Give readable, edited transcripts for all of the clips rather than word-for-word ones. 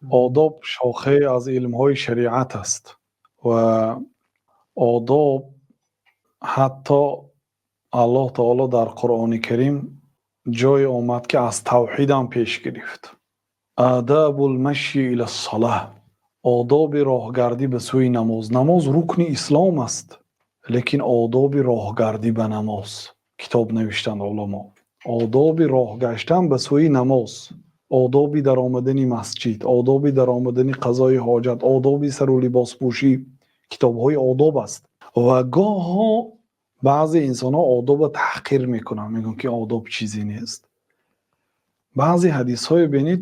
Одоб шохае аз илмҳои шариат аст ва одоб ҳатто Аллоҳ таоло дар Қуръони Карим ҷое омад, ки аз тавҳид ҳам пеш гирифт. آداب المشي إلى الصلاة, одоби роҳгардӣ ба сӯи намоз. Намоз рукни ислом аст, лекин одоби роҳгардӣ ба намоз китоб навиштанд уламо. Одоби роҳ гаштан ба сӯи намоз, одоби даромадани масҷид, одоби даромадани қазои ҳоҷат, одоби сару либоспӯшӣ, китобҳои одоб аст. Ва гоҳҳо баъзе инсонҳо одобро таҳқир мекунанд, мегӯянд, ки одоб чизе нест. Баъзе ҳадисҳое бинед,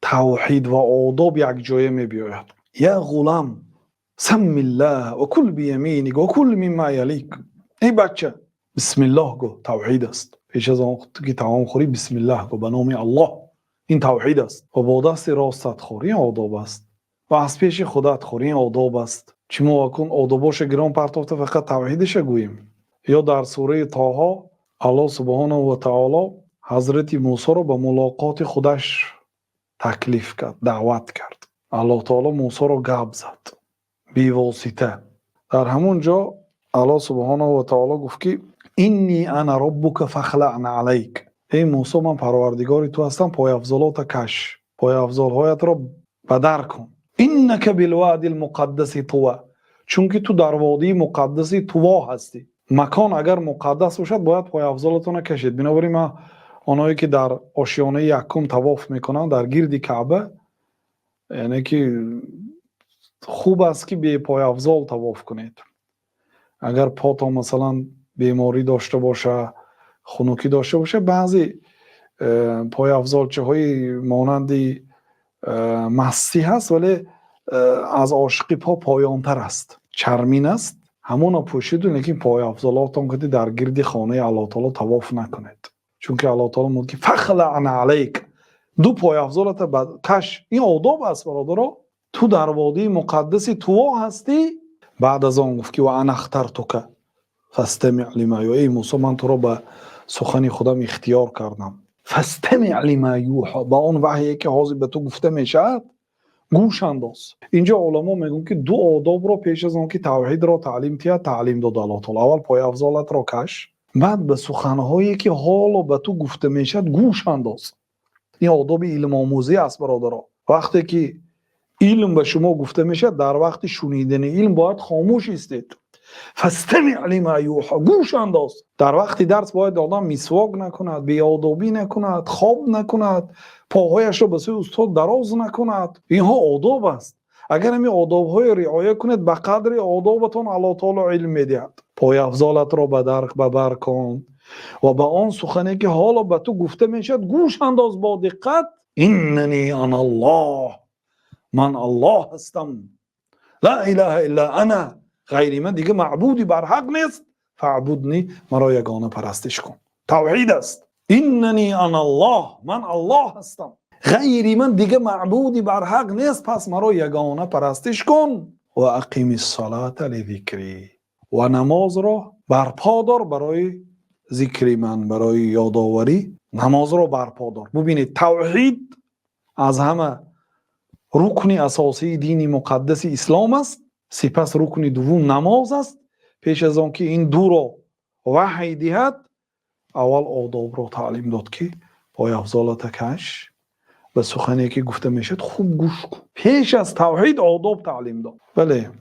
тавҳид ва одоб якҷоя мебиёяд. يا غلام، سم الله وكل بيمينك وكل مما يليك. Эй бача, бисмиллоҳ гӯ, тавҳид аст. Пеш аз он ки таом хӯрӣ, бисмиллаҳ гӯ, ба номи Аллоҳ, ин тавҳид аст. Ва бо дасти ростат хӯр, ин одоб аст. Ва аз пеши худат хӯр, ин одоб аст. Чӣ мо акун одобоша гирон партофта, фақат тавҳидаша гӯем? Ё дар сураи Тоҳо Аллоҳ субҳонаҳу ва таоло ҳазрати Мусоро ба мулоқоти худаш таклиф кард, даъват кард. Аллоҳ таоло Мусоро гап зад бевосита. Дар ҳамон ҷо Аллоҳ субҳонаҳу ва таоло гуфт, ки إني أنا ربك فاخلع نعليك. Эй Мусо, ман парвардигори ту ҳастам, пойафзолота каш, пойафзолҳоятро ба дар кун. إنك بالوادي المقدس طوى, чунки ту дар водии муқаддаси Туво ҳастӣ. Макон агар муқаддас бошад, бояд пойафзолатонро кашед. Бинобар ин ман оное ки дар ошёнаи якум тавоф мекунанд дар гирди Каъба, яъне ки хуб аст, ки бепойафзол тавоф кунед. Агар потон, масалан, беморӣ дошта боша, хунукӣ дошта боша, баъзе пойафзолчаҳои монанди массӣ ҳаст, вале аз ошиқи по поёнтар аст, чармин аст, ҳамоно пӯшиду, лекин пойафзолотон кунед, дар гирди хонаи Аллоҳ таоло тавоф накунед, чунки Аллоҳ таоло мегӯяд, ки فاخلع نعليك, ду пойафзолата каш. Ин одоб аст, бародаро. Ту дар водии муқаддаси Туво ҳастӣ. Баъд аз он гуфт, ки وأنا اخترتك فاستمع لما. Эй Мусо, ман туро ба сухани худам ихтиёр кардам. فاستمع لما يوحى, ба он ваҳйе ки ҳозир ба ту гуфта мешавад, гӯш андоз. Инҷо уламо мегӯянд, ки ду одобро пеш аз он ки тавҳидро таълим диҳад, таълим дод Аллоҳ таоло. Аввал пойафзолатро каш, баъд ба суханҳое ки ҳоло ба ту гуфта мешавад, гӯш андоз. Ин одоби илмомӯзӣ аст, бародаро. Вақте ки илм ба шумо гуфта мешавад, дар вақти шунидани илм бояд хомӯш истед. فاستمع لما يوحى, гӯш андоз. Дар вақти дарс бояд одам мисвок накунад, беодобӣ накунад, хоб накунад, поҳояшро ба сӯи устод дароз накунад. Инҳо одоб аст. Агар ҳамин одобҳоро риоя кунед, ба қадри одобатон Аллоҳ таоло илм медиҳад. Пойафзолатро ба бар кун ва ба он сухане ки ҳоло ба ту гуфта мешавад, гӯш андоз бо диққат. إنني أنا الله, ман Аллоҳ ҳастам. لا إله إلا أنا, ғайри ман дига маъбуди барҳақ нест. فاعبدني, маро ягона парастиш кун, тавҳид аст. إنني أنا الله, ман Аллоҳ ҳастам, ғайри ман дига маъбуди барҳақ нест, пас маро ягона парастиш кун. وأقم الصلاة لذكري, ва намозро барпо дор барои зикри ман, барои ёдоварӣ намозро барпо дор. Бубинед, тавҳид аз ҳама рукни асосии дини муқаддаси ислом аст. Сипас рукни дуввум намоз аст. Пеш аз он ки ин дуро ваҳй диҳад, аввал одобро таълим дод, ки пойафзолата каш, ба сухане ки гуфта мешавад, хуб гӯш кун. Пеш аз тавҳид одоб таълим дод. Бале,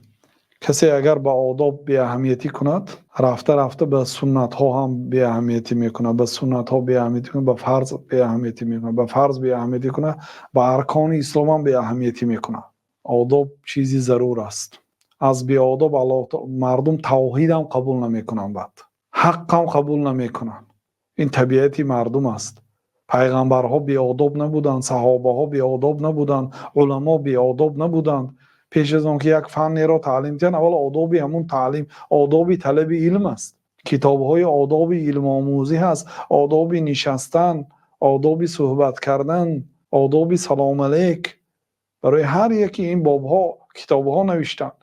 касе агар ба одоб беаҳамиятӣ кунад, рафта рафта ба суннатҳо ҳам беаҳамиятӣ мекунад, ба суннатҳо беаҳамиятӣ кунад, ба фарз беаҳамиятӣ мекунад, ба фарз беаҳамиятӣ кунад, ба аркони ислом ҳам беаҳамиятӣ мекунад. Одоб чизи зарур аст. Аз беодоб Аллоҳ мардум тавҳидам қабул намекунанд, баъд ҳаққам қабул намекунанд. Ин табиати мардум аст. Пайғамбарҳо беодоб набуданд, саҳобаҳо беодоб набуданд, уламо беодоб набуданд. Пеш аз он ки як фаннеро таълим диҳанд, аввал одоби ҳамун таълим, одоби талаби илм аст. Китобҳои одоби илмомӯзӣ ҳаст, одоби нишастан, одоби суҳбат кардан, одоби салом алейк. Барои ҳар яки ин бобҳо китобҳо навиштанд.